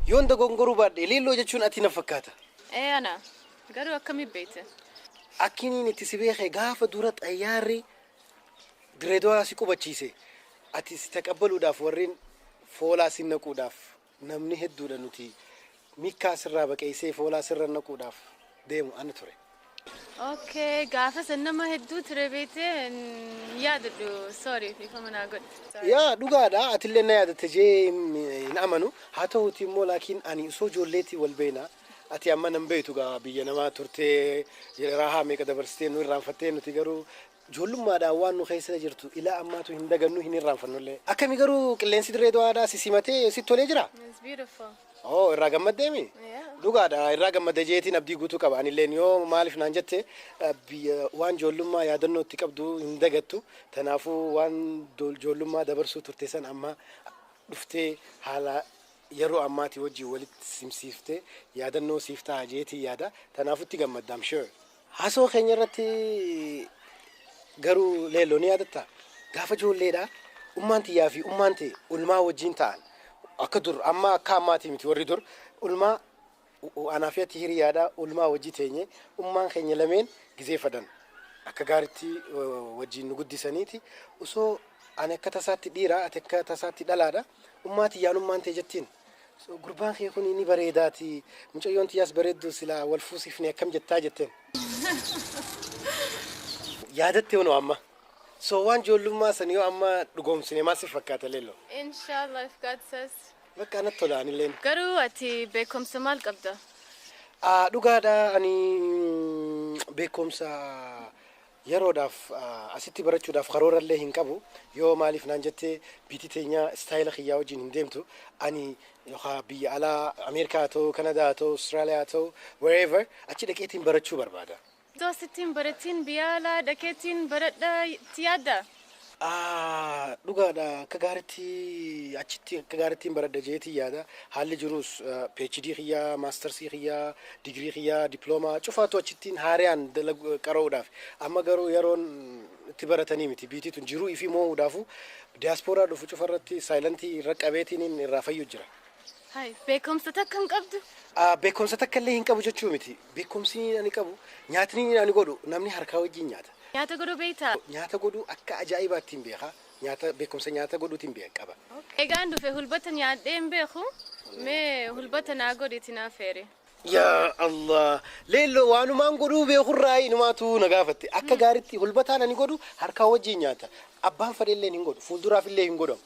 Yoon dogongoruu baadhe, Leelloo jechuun ati na fakkaata. Ee, ana. Garuu akkamitti beekte? Akkiniin itti si beeke, gaafa dura xayyaarri Direedowaa si qubachiise, ati si taqabbaluudhaaf warreen foolaa si naquudhaaf namni hedduudha, nuti mikkaa sirraa baqeessee foolaa sirra naquudhaaf deemu ana ture. Okay, gaafa san nama hedduu ture beekte, yaadadhu. Sorry, ifama naa godhe. Sorry. Yaa, dhugaadha, atillee na yaadatte jee hin amanu. Haa ta'uuti immoo laakiin ani osoo ijoolleetii wal beena. Ati amma nan beektu gaa, biyya namaa turtee raahaa meeqa dabarsitee nu irraanfattee, nuti garuu ijoollummaadhaan waan nu keessa jirtu ilaa ammaatu hin dagannu, hin irraanfannullee. Akkami garuu qilleensi Dirree Dawaadhaa si simatee si tolee jira? It's beautiful. Oo, irraa gammaddeemi? Yeah. Dhugaadha, irraa gammadde jeetiin abdii guutuu qaba. Anilleen yoo maaliif naan jette, biyya waan ijoollummaa yaadannoo itti qabdu hin dagattu. Kanaafuu waan ijoollummaa dabarsuu turte san amma dhuftee haala yeroo ammaatii wajjin walitti simsiiftee yaadannoo siif ta'a jeetii yaada. Kanaafuu itti gammadda, I'm sure. Haasoo keenya irratti garuu, Leelloo, ni yaadatta? Gaafa ijoolleedha ummaan tiyyaa fi ummaan ta'e ulmaa wajjin ta'an, akka dur amma akka ammaatii miti, warri dur ulmaa anaa fi ati hiriyaadha, ulmaa wajji teenye, ummaan keenya lameen gizee fadan akka gaaritti wajjin nu guddisaniiti, osoo ani akka tasaatti dhiira, ati akka tasaatti dhalaadha, ummaa tiyyaan ummaan ta'e jettiin, "So, gurbaan kee kun ni bareedaati, mucayyoon tiyyaas bareeddu, silaa wal fuusifne akkam jettaa?" jetteen. Yaadatte hono amma? So waan ijoollummaa san yoo amma dhugoomsine maal si fakkaata, Leelloo? Inshallah, if God says. Bakka anatti tola anilleen. Garuu ati beekumsa maal qabda? Ah, dhugaadha, ani beekumsa yeroodhaaf asitti barachuudhaaf karoorallee hin qabu. Yoo maaliif naan jette, biyyi teenya style kiyyaa wajjin hin deemtu. Ani yookaan biyya alaa, Ameerikaa haa ta'u, Kanadaa haa ta'u, Austraaliyaa haa ta'u, wherever achi dhaqeetiin barachuu barbaada. Osoo asittiin baratiin biyya alaa dhaqeetiin baradha itti yaadda? Ah, dhugaadha, akka gaaritti achitti akka gaaritti hin baradha jeetii yaada. Haalli jirus PhD kiyyaa, maastarsii kiyyaa, digirii kiyyaa, diploomaa cufaatu achittiin haariyaan dalagu qara'uudhaaf. Amma garuu yeroon itti baratanii miti, biitii tun jiruu ifii moo'uudhaafu diyaaspooraa dhufu cufarratti saayilantii irra qabeetiin irraa fayyu jira. Hai, beekumsa takka hin qabdu? Ah, beekumsa takka illee hin qabu jechuu miti. Beekumsi ani qabu, nyaatni ani godhu namni harkaa wajjin nyaata. Nyaata godhuu beektaa? Nyaata godhuu akka ajaa'ibaatti hin beeka. Nyaata, beekumsa nyaata godhuutiin beeka qaba. Egaan dhufe hulbata nyaadhee hin beeku. Mee hulbata naa godhiti naa feere. Yaa Allah! Leelloo, waanumaan godhuu beekurraa inumaatu na gaafatte. Akka gaaritti hulbataan ani godhu harkaa wajjin nyaata. Abbaan fedhellee hin godhu. Fuulduraaf illee hin godhamu.